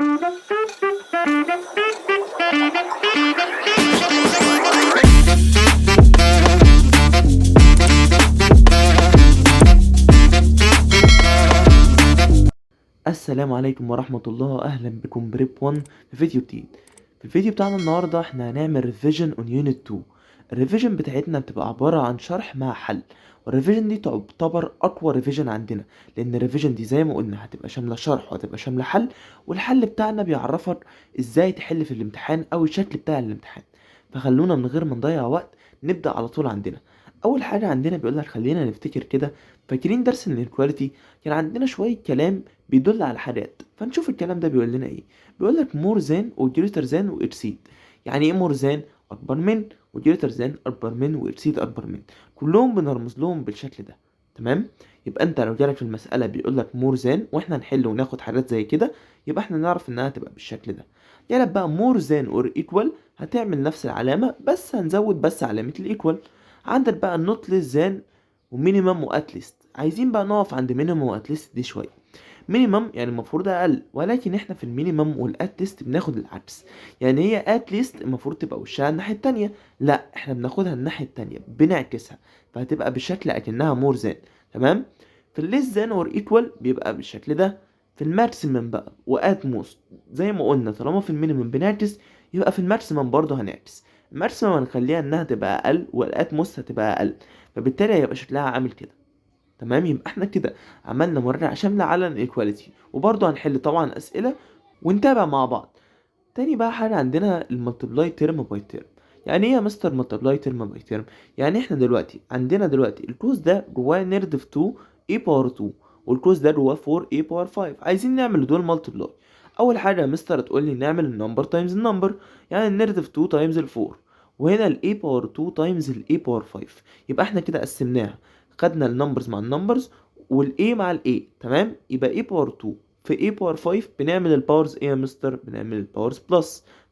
السلام عليكم ورحمة الله، أهلا بكم prep 1 في فيديو جديد. في الفيديو بتاعنا النهاردة احنا هنعمل revision on unit 2. ال revision بتاعتنا بتبقى عبارة عن شرح مع حل، وال revision دي تعتبر أقوى revision عندنا، لأن ال revision دي زي ما قلنا هتبقى شاملة شرح وهتبقى شاملة حل، والحل بتاعنا بيعرفك ازاي تحل في الامتحان أو الشكل بتاع الامتحان. فخلونا من غير ما نضيع وقت نبدأ على طول. عندنا أول حاجة عندنا بيقولك خلينا نفتكر كده، فاكرين درس ال inequality؟ كان عندنا شوية كلام بيدل على حاجات، فنشوف الكلام ده بيقول لنا ايه. بيقول لك more than و greater than و exceed. يعني ايه more than؟ اكبر من، و greater than اكبر من، و exceed اكبر من، كلهم بنرمز لهم بالشكل ده، تمام؟ يبقى انت لو جالك في المساله بيقول لك more than واحنا نحل وناخد حاجات زي كده، يبقى احنا نعرف انها تبقى بالشكل ده. جالك بقى more than or equal، هتعمل نفس العلامه بس هنزود بس علامه ال equal. عندك بقى not less than و minimum و at least. عايزين بقى نقف عند minimum و at least دي شويه. minimum يعني المفروض اقل، ولكن احنا في ال minimum وال at least بناخد العكس. يعني هي at least المفروض تبقى وشها الناحيه التانية، لا، احنا بناخدها الناحيه التانية، بنعكسها، فهتبقى بالشكل اكنها more than، تمام؟ في ال less than or equal بيبقى بالشكل ده. في ال maximum بقى و at most، زي ما قلنا طالما في ال minimum بنعكس، يبقى في ال maximum برضه هنعكس. ال maximum هنخليها انها تبقى اقل، وال at most هتبقى اقل، فبالتالي هيبقى شكلها عامل كده، تمام؟ يبقى احنا كده عملنا مراجعة شاملة على ال inequality، وبرضه هنحل طبعا أسئلة ونتابع مع بعض. تاني بقى حاجة عندنا ال multiply term by term. يعني ايه يا مستر multiply term by term؟ يعني احنا دلوقتي عندنا دلوقتي القوس ده جواه negative 2 a power 2، والقوس ده جواه 4 a power 5. عايزين نعمل دول multiply. اول حاجة يا مستر تقول لي نعمل ال number times ال number، يعني ال negative 2 times ال 4، وهنا ال a power 2 times ال a power 5. يبقى احنا كده قسمناها، خدنا ال numbers مع ال numbers وال a مع ال a، تمام؟ يبقى a power 2 في a power 5، بنعمل ال powers ايه يا مستر؟ بنعمل ال powers plus،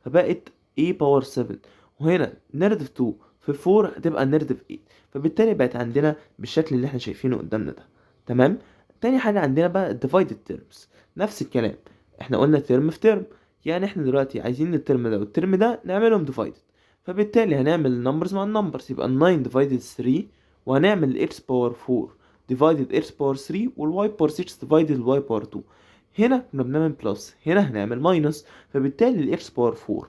فبقت a power 7. وهنا negative 2 في 4 هتبقى negative 8، فبالتالي بقت عندنا بالشكل اللي احنا شايفينه قدامنا ده، تمام؟ تاني حاجة عندنا بقى divided terms. نفس الكلام، احنا قلنا term في term، يعني احنا دلوقتي عايزين ال term ده وال term ده نعملهم divided، فبالتالي هنعمل ال numbers مع ال numbers، يبقى 9 divided 3، وهنعمل ال x power 4 divided x power 3، وال y power 6 divided ال y power 2. هنا كنا بنعمل plus، هنا هنعمل minus، فبالتالي ال x power 4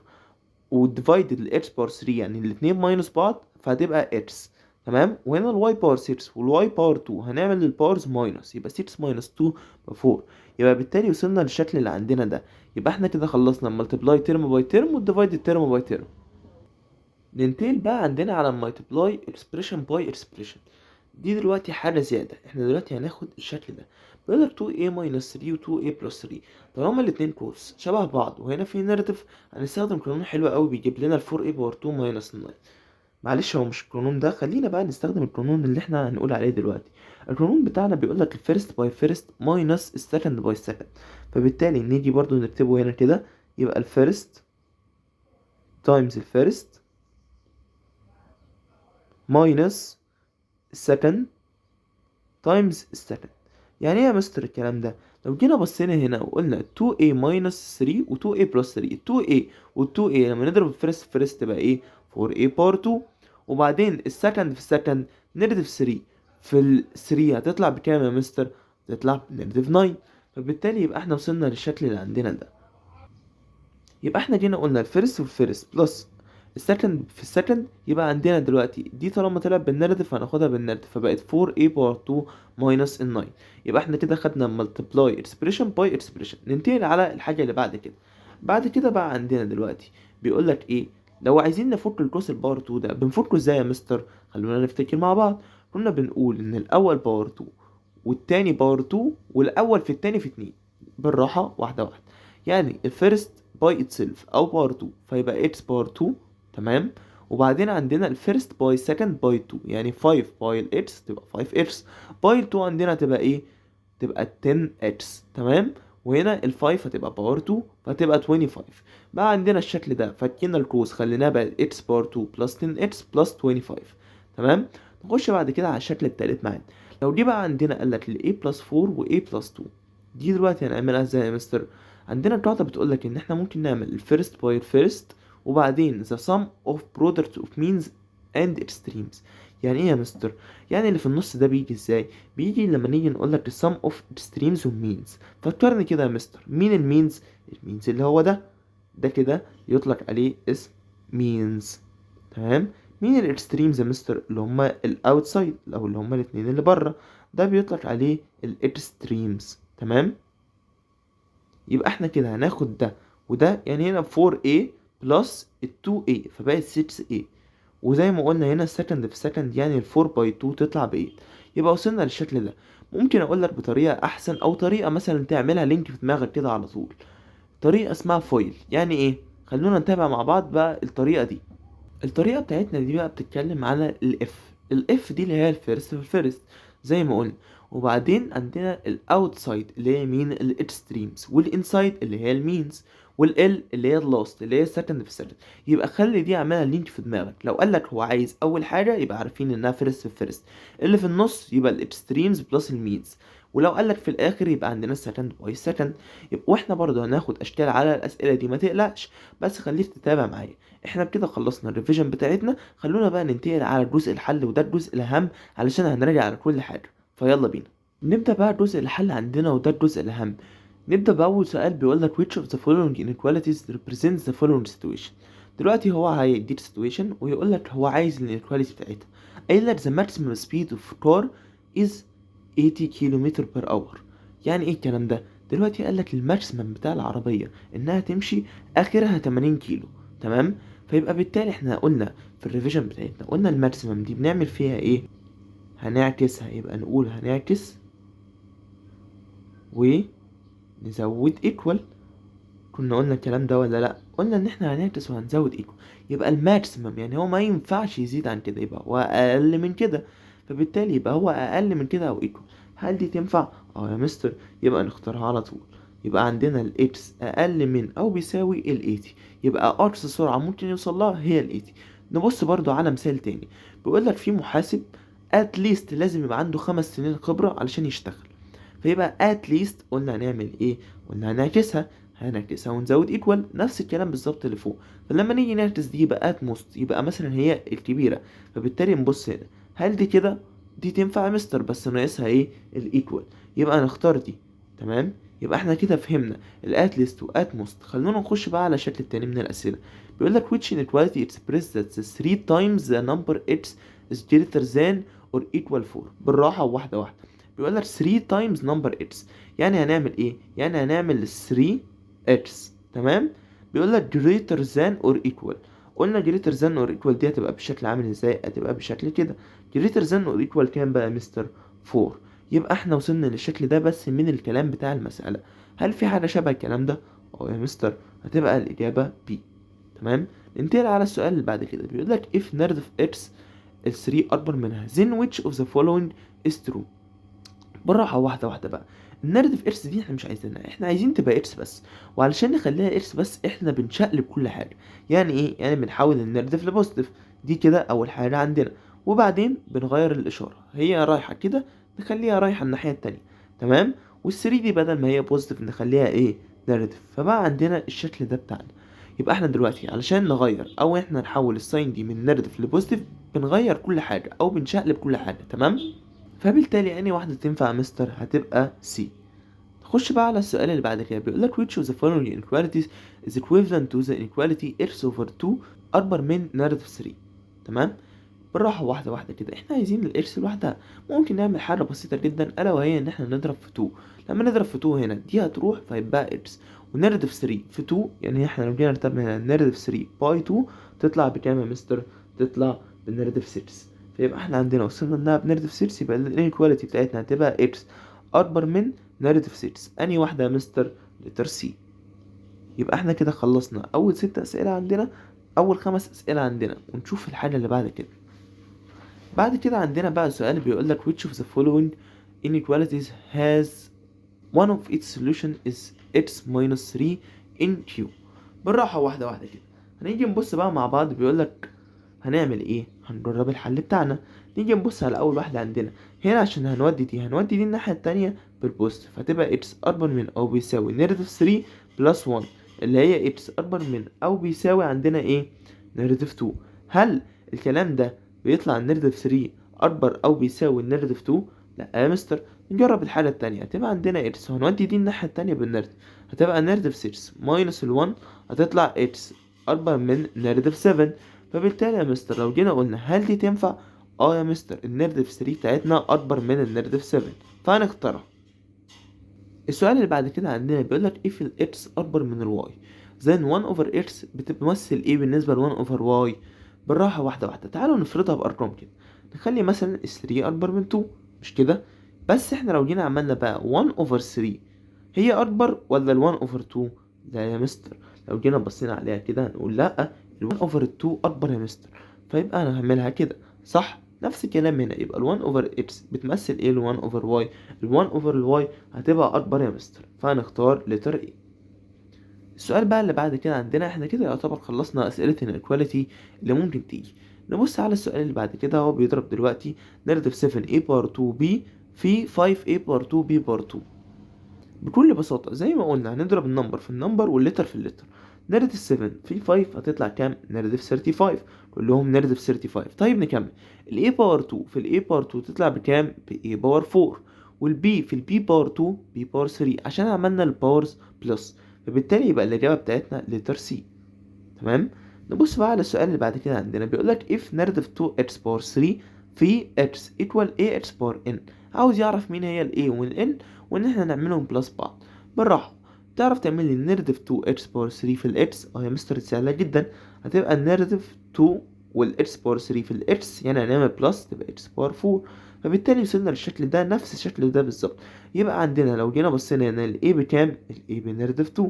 و divided ال x power 3، يعني الاتنين minus بعض، فهتبقى x، تمام؟ وهنا ال y power 6 وال y power 2، هنعمل ال powers minus، يبقى 6 minus 2 ب 4. يبقى بالتالي وصلنا للشكل اللي عندنا ده. يبقى احنا كده خلصنا multiply term by term وال divided term by term. ننتقل بقى عندنا على multiply expression by expression. دي دلوقتي حاجة زيادة. احنا دلوقتي هناخد الشكل ده، بيقول لك 2a minus 3 و 2a plus 3. طالما الاتنين قوس شبه بعض وهنا في negative، هنستخدم قانون حلو قوي بيجيب لنا ال 4a power 2 minus 9. معلش، هو مش القانون ده، خلينا بقى نستخدم القانون اللي احنا هنقول عليه دلوقتي. القانون بتاعنا بيقول لك ال first by first minus ال second by second، فبالتالي نيجي برضو نكتبه هنا كده، يبقى ال first times ال first minus ال second times ال second. يعني ايه يا مستر الكلام ده؟ لو جينا بصينا هنا وقلنا 2a minus 3 و 2a plus 3، 2a و 2a لما نضرب ال first في first تبقى ايه؟ 4a power 2. وبعدين ال second في ال second، negative 3 في ال 3 هتطلع بكام يا مستر؟ تطلع negative 9. فبالتالي يبقى احنا وصلنا للشكل اللي عندنا ده. يبقى احنا جينا قلنا ال first وال first plus ال second في ال second. يبقى عندنا دلوقتي دي طالما طلعت بال negative هناخدها بال negative، فبقت 4a power 2 minus ال 9. يبقى احنا كده خدنا multiply expression by expression. ننتقل على الحاجة اللي بعد كده. بعد كده بقى عندنا دلوقتي بيقول لك ايه؟ لو عايزين نفك القوس ال power 2 ده بنفكه ازاي يا مستر؟ خلونا نفتكر مع بعض. كنا بنقول ان الاول power 2 والتاني power 2، والاول في التاني في 2. بالراحة، واحدة واحدة. يعني ال first by itself او power 2، فيبقى x power 2، تمام؟ وبعدين عندنا ال first by second by 2، يعني 5 by ال x تبقى 5 x، by 2 عندنا تبقى ايه؟ تبقى 10 x، تمام؟ وهنا ال 5 هتبقى power 2، فهتبقى 25. بقى عندنا الشكل ده، فكينا القوس خليناه بقى x power 2 plus 10 x plus 25، تمام؟ نخش بعد كده على الشكل التالت معانا. لو جه بقى عندنا قال لك ال a plus 4 و a plus 2، دي دلوقتي هنعملها ازاي يا مستر؟ عندنا قاعدة بتقولك ان احنا ممكن نعمل ال first by ال first وبعدين the sum of product of means and extremes. يعني ايه يا مستر؟ يعني اللي في النص ده بيجي ازاي؟ بيجي لما نيجي نقول لك the sum of extremes و means. فكرني كده يا مستر، مين ال means؟ ال means اللي هو ده، ده كده يطلق عليه اسم means. تمام. مين ال extremes يا مستر؟ اللي هما ال outside او اللي هما الاتنين اللي بره، ده بيطلق عليه ال extremes. تمام. يبقى احنا كده هناخد ده وده، يعني هنا 4a plus ال 2a فبقت 6a، وزي ما قلنا هنا second في second يعني ال 4 by 2 تطلع ب 8. يبقى وصلنا للشكل ده. ممكن اقول لك بطريقة احسن، او طريقة مثلا تعملها link في دماغك كده على طول، طريقة اسمها FOIL. يعني ايه؟ خلونا نتابع مع بعض بقى الطريقة دي. الطريقة بتاعتنا دي بقى بتتكلم على ال F. ال F دي اللي هي ال first في ال first زي ما قلنا، وبعدين عندنا ال outside اللي هي مين؟ ال extremes، وال inside اللي هي ال means، وال L اللي هي ال last اللي هي ال second في ال second. يبقى خلي دي اعملها link في دماغك. لو قال لك هو عايز اول حاجه يبقى عارفين انها first في first، اللي في النص يبقى ال extremes plus ال means، ولو قال لك في الاخر يبقى عندنا second by second. يبقى واحنا برضه هناخد اشكال على الاسئله دي، ما تقلقش، بس خليك تتابع معايا. احنا بكده خلصنا ال revision بتاعتنا، خلونا بقى ننتقل على جزء الحل، وده الجزء الاهم علشان هنراجع على كل حاجه. فيلا بينا نبدا بقى جزء الحل عندنا، وده الجزء الاهم. نبدا باول سؤال بيقول لك which of the following inequalities represents the following situation. دلوقتي هو هيديك situation ويقول لك هو عايز ال inequality بتاعتها. قايل لك the maximum speed of car is 80 km per hour. يعني ايه الكلام ده؟ دلوقتي قال لك ال maximum بتاع العربية انها تمشي اخرها 80 كيلو. تمام. فيبقى بالتالي احنا قلنا في ال revision بتاعتنا، قلنا ال maximum دي بنعمل فيها ايه؟ هنعكسها. يبقى نقول هنعكس ونزود equal. كنا قلنا الكلام ده ولا لا؟ قلنا ان احنا هنعكس وهنزود equal. يبقى ال maximum يعني هو ما ينفعش يزيد عن كده، يبقى هو اقل من كده، فبالتالي يبقى هو اقل من كده او equal. هل دي تنفع؟ اه يا مستر، يبقى نختارها على طول. يبقى عندنا ال x اقل من او بيساوي ال 80، يبقى اقصى سرعة ممكن يوصل لها هي ال 80. نبص برضو على مثال تاني، بيقول لك في محاسب at least لازم يبقى عنده 5 سنين خبرة علشان يشتغل. فيبقى at least قلنا هنعمل ايه؟ قلنا هنعكسها، هنعكسها ونزود equal، نفس الكلام بالظبط اللي فوق. فلما نيجي نعكس دي يبقى at most، يبقى مثلا هي الكبيرة. فبالتالي نبص هنا، هل دي كده؟ دي تنفع يا مستر، بس ناقصها ايه؟ ال equal، يبقى نختار دي. تمام. يبقى احنا كده فهمنا ال at least و at most. خلونا نخش بقى على الشكل التاني من الاسئله. بيقول لك which inequality express that the 3 times the number x is greater than or equal 4. بالراحه وواحده واحده. بيقول لك 3 times number x، يعني هنعمل ايه؟ يعني هنعمل 3 x. تمام. بيقول لك greater than or equal. قلنا greater than or equal دي هتبقى بشكل عامل ازاي؟ هتبقى بشكل كده، greater than or equal كام بقى يا مستر؟ 4. يبقى احنا وصلنا للشكل ده بس من الكلام بتاع المسألة. هل في حاجة شبه الكلام ده؟ اه يا مستر، هتبقى الإجابة B. تمام. ننتقل على السؤال اللي بعد كده. بيقول لك if negative x ال 3 أكبر منها then which of the following is true. بالراحة واحدة واحدة بقى. ال negative x دي احنا مش عايزينها، احنا عايزين تبقى x بس. وعلشان نخليها x بس احنا بنشقلب كل حاجة. يعني ايه؟ يعني بنحول ال negative ل positive، دي كده أول حاجة عندنا، وبعدين بنغير الإشارة، هي رايحة كده نخليها رايحة الناحية التانية. تمام. وال three دي بدل ما هي positive نخليها ايه؟ negative. فبقى عندنا الشكل ده بتاعنا. يبقى احنا دلوقتي علشان نغير او احنا نحول ال sign دي من negative ل positive بنغير كل حاجة او بنشقلب كل حاجة. تمام. فبالتالي انهي واحدة تنفع يا مستر؟ هتبقى C. نخش بقى على السؤال اللي بعد كده. بيقول لك which of the following inequalities is equivalent to the inequality x over 2 أكبر من negative 3. تمام. بالراحة واحدة واحدة كده، احنا عايزين ال x لوحدها. ممكن نعمل حاجة بسيطة جدا، ألا وهي إن احنا نضرب في 2. لما نضرب في 2 هنا دي هتروح فيبقى x، و negative 3 في 2، يعني احنا لو جينا نرتب هنا negative 3 by 2 تطلع بكام يا مستر؟ تطلع ب negative 6. فيبقى احنا عندنا وصلنا انها ب negative 6، يبقى ال inequality بتاعتنا هتبقى x اكبر من negative 6. انهي واحدة يا مستر؟ letter C. يبقى احنا كده خلصنا اول 6 اسئلة عندنا، اول 5 اسئلة عندنا، ونشوف الحاجة اللي بعد كده. بعد كده عندنا بقى سؤال بيقول لك which of the following inequalities has one of its solution is x minus 3 in Q. بالراحة واحدة واحدة كده، هنيجي نبص بقى مع بعض. بيقول لك هنعمل ايه؟ هنجرب الحل بتاعنا. نيجي نبص على اول واحدة عندنا هنا، عشان هنودي دي الناحية التانية بال positive، هتبقى x اكبر من او بيساوي negative 3 plus 1 اللي هي x اكبر من او بيساوي عندنا ايه؟ negative 2. هل الكلام ده بيطلع negative 3 اكبر او بيساوي negative 2؟ لا يا مستر. نجرب الحالة التانية، هتبقى عندنا x وهنودي دي الناحية التانية بال negative، هتبقى negative 6 minus ال 1 هتطلع x اكبر من negative 7. فبالتالي يا مستر لو جينا قلنا هل دي تنفع؟ اه يا مستر، ال negative 3 بتاعتنا اكبر من ال negative 7، فهنختارها. السؤال اللي بعد كده عندنا بيقول لك if ال x اكبر من ال y then 1 over x بتمثل ايه بالنسبة ل 1 over y؟ بالراحة واحدة واحدة، تعالوا نفرضها بأرقام كده. نخلي مثلا 3 أكبر من 2، مش كده؟ بس احنا لو جينا عملنا بقى 1 over 3 هي أكبر ولا ال 1 over 2؟ لا يا مستر، لو جينا بصينا عليها كده هنقول لا، ال 1 over 2 أكبر يا مستر، فيبقى أنا هعملها كده صح؟ نفس الكلام هنا، يبقى ال 1 over x بتمثل ايه ال 1 over y؟ ال 1 over ال y هتبقى أكبر يا مستر، فهنختار letter A. السؤال بقى اللي بعد كده عندنا، احنا كده يعتبر خلصنا أسئلة ال inequality اللي ممكن تيجي. نبص على السؤال اللي بعد كده، هو بيضرب دلوقتي negative 7 a power 2 b في 5 a power 2 b power 2. بكل بساطة زي ما قلنا هنضرب ال number في ال number وال letter في ال letter. negative 7 في 5 هتطلع كام؟ negative 35، كلهم negative 35. طيب نكمل، ال a power 2 في ال a power 2 تطلع بكام؟ ب a power 4، وال b في ال b power 2 b power 3 عشان عملنا ال powers plus، فبالتالي يبقى الإجابة بتاعتنا letter C. تمام. نبص بقى على السؤال اللي بعد كده عندنا، بيقول لك if negative 2x power 3 في x equal ax power n. عاوز يعرف مين هي ال a وال n وان احنا نعملهم plus بعض. بالراحة، تعرف تعمل لي negative 2x power 3 في ال x؟ اه يا مستر سهلة جدا، هتبقى negative 2 وال x power 3 في ال x، يعني هنعمل plus تبقى x power 4، فبالتالي وصلنا للشكل ده، نفس الشكل ده بالظبط. يبقى عندنا لو جينا بصينا هنا ال a بكام؟ ال a ب negative 2،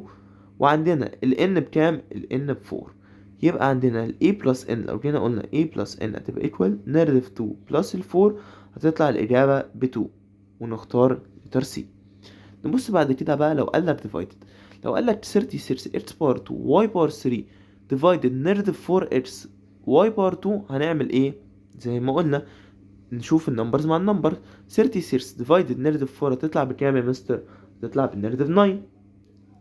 وعندنا ال n بكام؟ ال n ب 4. يبقى عندنا ال a plus n، لو جينا قلنا a plus n هتبقى equal negative 2 plus ال 4، هتطلع الإجابة ب 2، ونختار letter C. نبص بعد كده بقى لو قال لك divided، لو قال لك 36 x power 2 y power 3 divided negative 4 x y power 2، هنعمل ايه؟ زي ما قلنا نشوف ال numbers مع ال number. 36 divided negative 4 هتطلع بكام يا مستر؟ هتطلع بال negative 9.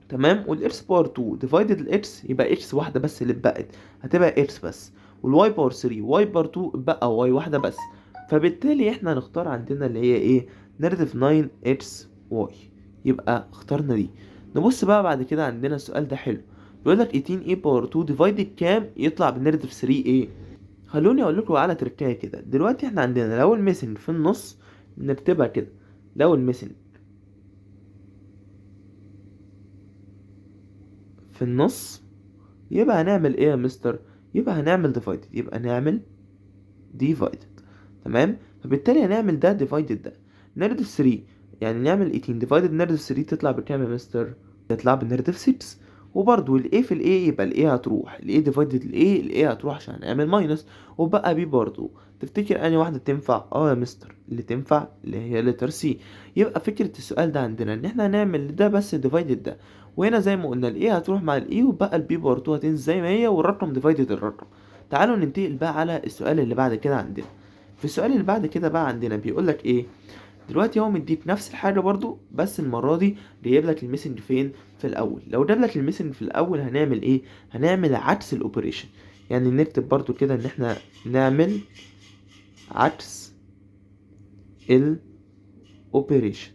تمام. وال x power 2 divided ال x، يبقى x واحده بس اللي اتبقت، هتبقى x بس، وال y power 3 y power 2 اتبقى y واحده بس، فبالتالي احنا هنختار عندنا اللي هي ايه؟ negative 9 x y، يبقى اخترنا دي. نبص بقى بعد كده عندنا السؤال ده حلو، بيقول لك 18 a power 2 divided كام يطلع ب negative 3 a؟ خلوني اقول لكم على تركايه كده. دلوقتي احنا عندنا لو ال missing في النص نكتبها كده، لو ال missing في النص يبقى هنعمل ايه يا مستر؟ يبقى هنعمل divided، يبقى نعمل divided. تمام. فبالتالي هنعمل ده divided ده negative 3، يعني نعمل 18 divided negative 3 تطلع بكام يا مستر؟ تطلع ب negative 6. وبرضو ال a في ال a يبقى ال a هتروح، ال a divided ال a، ال a هتروح عشان هنعمل minus، وبقى b برضو. تفتكر انهي واحدة تنفع؟ اه يا مستر اللي تنفع اللي هي letter C. يبقى فكرة السؤال ده عندنا ان احنا هنعمل ده بس divided ده، وهنا زي ما قلنا ال a هتروح مع ال a، وبقى ال b power 2 هتنزل زي ما هي، والرقم divided الرقم. تعالوا ننتقل بقى على السؤال اللي بعد كده عندنا. في السؤال اللي بعد كده بقى عندنا بيقول لك ايه؟ دلوقتي هو مديك نفس الحاجة برضو، بس المرة دي جايب لك ال missing فين؟ في الأول. لو جاب لك ال missing في الأول هنعمل ايه؟ هنعمل عكس ال operation، يعني نكتب برضو كده ان احنا نعمل عكس ال operation.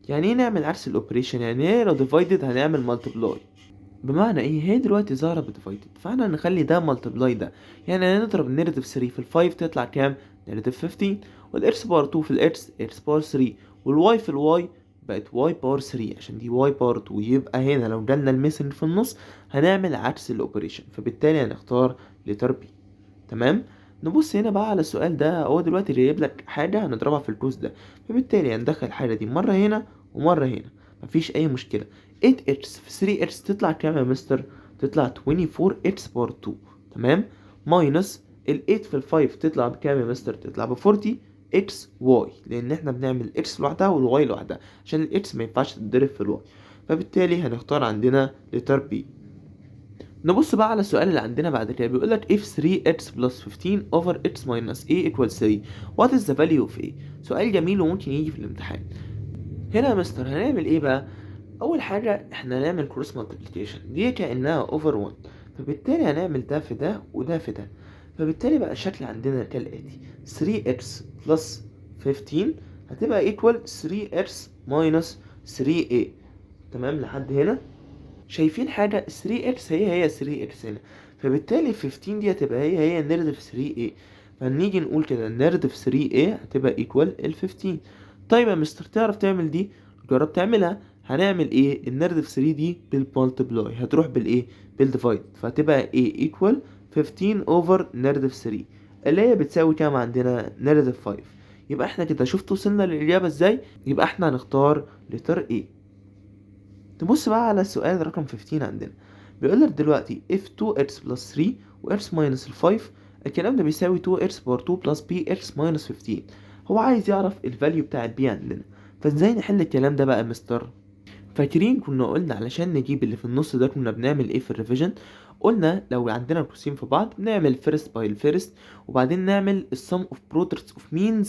يعني ايه نعمل عكس ال operation؟ يعني ايه لو divided هنعمل multiply. بمعنى ايه؟ هي دلوقتي ظاهرة ب divided، فاحنا هنخلي ده multiply ده، يعني هنضرب negative 3 في ال 5 تطلع كام؟ negative 15، وال x power 2 في ال x x power 3، وال y في ال y بقت y power 3 عشان دي y power 2. يبقى هنا لو جالنا ال missing في النص هنعمل عكس ال operation، فبالتالي هنختار letter B. تمام. نبص هنا بقى على السؤال ده، هو دلوقتي جايب لك حاجة هنضربها في القوس ده، فبالتالي هندخل الحاجة دي مرة هنا ومرة هنا، مفيش أي مشكلة. 8x في 3x تطلع كام يا مستر؟ تطلع 24x power 2. تمام. minus ال 8 في ال 5 تطلع بكام يا مستر؟ تطلع ب 40 x y، لأن احنا بنعمل x لوحدها وال y لوحدها عشان ال x ما ينفعش تتضرب في ال y، فبالتالي هنختار عندنا letter B. نبص بقى على السؤال اللي عندنا بعد كده، بيقول لك if 3x plus 15 over x minus a equals 3 what is the value of a؟ سؤال جميل وممكن يجي في الامتحان. هنا يا مستر هنعمل ايه بقى؟ اول حاجة احنا هنعمل cross multiplication، دي كانها over 1، فبالتالي هنعمل ده في ده وده في ده، فبالتالي بقى الشكل عندنا كالاتي: 3x plus 15 هتبقى equal 3x minus 3a. تمام؟ لحد هنا شايفين حاجة؟ 3x هي هي 3x هنا، فبالتالي 15 دي هتبقى هي هي negative 3a. فنيجي نقول كده negative 3a هتبقى equal ال 15. طيب يا مستر، تعرف تعمل دي؟ جرب تعملها. هنعمل ايه؟ ال negative 3 دي بال multiply هتروح بالايه؟ بال divide، فهتبقى a equal 15 over negative 3، اللي هي بتساوي كام عندنا؟ negative 5. يبقى احنا كده شفت وصلنا للإجابة ازاي؟ يبقى احنا هنختار letter A. تبص بقى على السؤال رقم 15 عندنا، بيقول لك دلوقتي if 2x plus 3 و x minus 5، الكلام ده بيساوي 2x power 2 plus bx minus 15. هو عايز يعرف ال value بتاع ال b عندنا، فازاي نحل الكلام ده بقى يا مستر؟ فاكرين كنا قلنا علشان نجيب اللي في النص ده كنا بنعمل ايه في ال revision؟ قلنا لو عندنا قوسين في بعض بنعمل first by ال first، وبعدين نعمل ال sum of products of means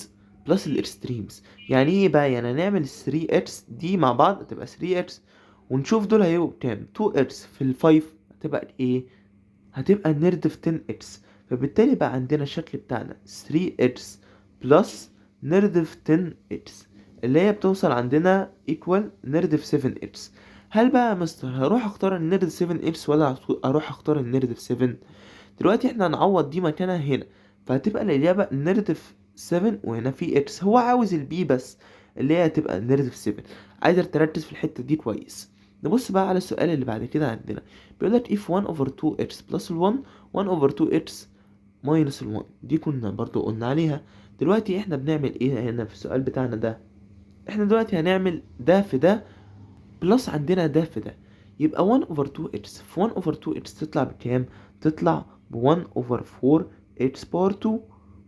plus ال extremes. يعني ايه بقى؟ يعني نعمل 3x دي مع بعض تبقى 3x، ونشوف دول هيبقوا بكام. 2x في ال 5 هتبقى ايه؟ هتبقى negative 10x. فبالتالي بقى عندنا الشكل بتاعنا 3x plus negative 10x، اللي هي بتوصل عندنا equal negative 7x. هل بقى يا مستر هروح اختار ال negative 7x ولا اروح اختار ال negative 7؟ دلوقتي احنا هنعوض دي مكانها هنا، فهتبقى الاجابة negative 7، وهنا في x، هو عاوز ال b بس اللي هي هتبقى negative 7. عايزك تركز في الحتة دي كويس. نبص بقى على السؤال اللي بعد كده عندنا، بيقول لك if 1 over 2x plus 1، 1 over 2x minus 1. دي كنا برضو قلنا عليها. دلوقتي احنا بنعمل ايه هنا في السؤال بتاعنا ده؟ احنا دلوقتي هنعمل ده في ده plus عندنا ده في ده، يبقى 1 over 2x في 1 over 2x تطلع بكام؟ تطلع ب 1 over 4 x power 2.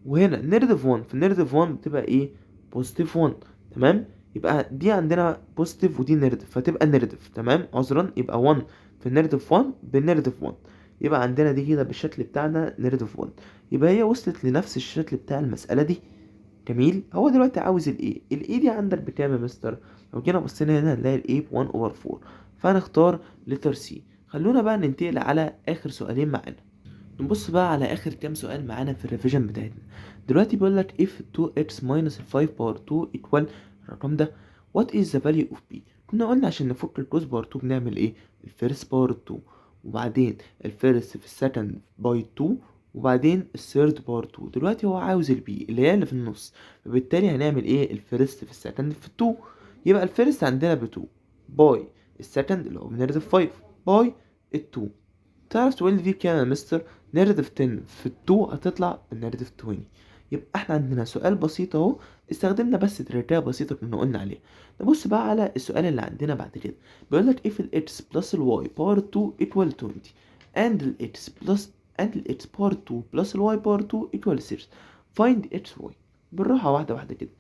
وهنا negative 1 في negative 1 بتبقى ايه؟ positive 1. تمام؟ يبقى دي عندنا positive ودي negative، فتبقى negative. تمام، عذرا، يبقى 1 في negative 1 ب negative 1، يبقى عندنا دي كده بالشكل بتاعنا negative 1. يبقى هي وصلت لنفس الشكل بتاع المسألة دي. جميل. هو دلوقتي عاوز ال a. ال a دي عندك بكام يا مستر؟ لو جينا بصينا هنا هنلاقي ال a ب 1 over 4، فهنختار letter C. خلونا بقى ننتقل على اخر سؤالين معانا. نبص بقى على اخر كام سؤال معانا في ال revision بتاعتنا. دلوقتي بيقول لك if 2x minus 5 power 2 equal الرقم ده، what is the value of b؟ كنا قلنا عشان نفك القوس power 2 بنعمل ايه؟ ال first power 2، وبعدين ال first في ال second by 2، وبعدين ال third power 2. دلوقتي هو عاوز ال b اللي هي اللي في النص، فبالتالي هنعمل ايه؟ ال first في ال second في 2. يبقى ال first عندنا ب 2 by ال second اللي هو ب negative 5 by ال 2. تعرف تقول لي دي بكام يا مستر؟ negative 10 في 2 هتطلع ب negative 20. يبقى احنا عندنا سؤال بسيط اهو، استخدمنا بس تريكاية بسيطة كنا قلنا عليها. نبص بقى على السؤال اللي عندنا بعد كده، بيقول لك if ال x plus ال y power 2 equal 20 and ال x plus and ال x power 2 plus ال y power 2 equal 6، find x y. بالراحة، واحدة واحدة كده.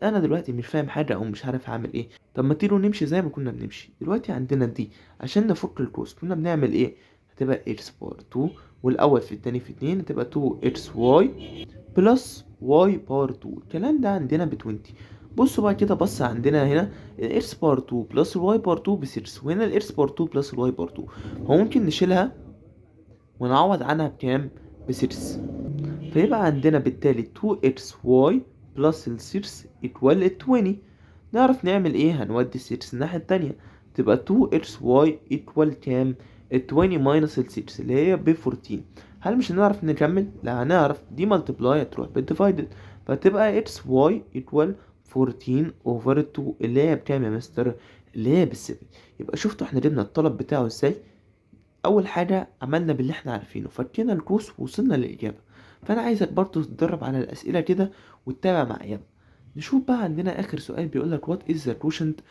انا دلوقتي مش فاهم حاجة او مش عارف اعمل ايه. طب ما تيجوا نمشي زي ما كنا بنمشي. دلوقتي عندنا دي عشان نفك القوس كنا بنعمل ايه؟ هتبقى x power 2، والاول في التاني في 2، هتبقى 2 x y plus y power 2. الكلام ده عندنا ب 20. بصوا بقى كده، بص عندنا هنا ال x power 2 plus ال y power 2 ب 6، وهنا ال x power 2 plus ال y power 2، هو ممكن نشيلها ونعوض عنها بكام؟ ب 6. فيبقى عندنا بالتالي 2 x y plus ال 6 equal ال 20. نعرف نعمل ايه؟ هنودي 6 الناحية التانية، تبقى 2 x y equal كام؟ ال 20 minus ال 6 اللي هي ب 14. هل مش هنعرف نكمل؟ لا هنعرف. دي multiply هتروح بال divided، فتبقى x y equal 14 over 2، اللي هي بكام يا مستر؟ اللي هي بال 7. يبقى شفتوا احنا جبنا الطلب بتاعه ازاي؟ اول حاجة عملنا باللي احنا عارفينه، فكينا القوس ووصلنا للإجابة. فانا عايزك برضو تتدرب على الأسئلة كده وتتابع معايا. نشوف بقى عندنا آخر سؤال، بيقولك what is the quotient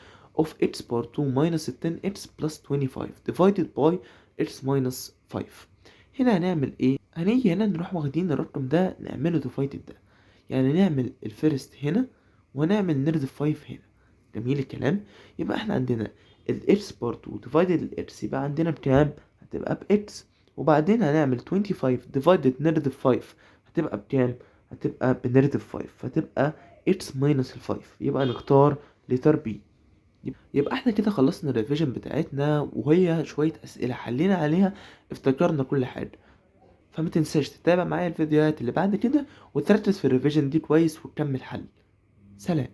of x power 2 minus 10x plus 25 divided by x minus 5؟ هنا هنعمل ايه؟ هنيجي هنا نروح واخدين الرقم ده نعمله divided ده، يعني نعمل ال first هنا ونعمل negative 5 هنا. جميل الكلام. يبقى احنا عندنا ال x power 2 divided ال x، يبقى عندنا بكام؟ هتبقى ب x. وبعدين هنعمل 25 divided negative 5، هتبقى بكام؟ هتبقى ب negative 5، فتبقى x minus ال 5. يبقى نختار letter B. يبقى احنا كده خلصنا ال revision بتاعتنا، وهي شوية أسئلة حلينا عليها، افتكرنا كل حاجة. فما تنساش تتابع معايا الفيديوهات اللي بعد كده، وتركز في ال revision دي كويس وتكمل حل. سلام.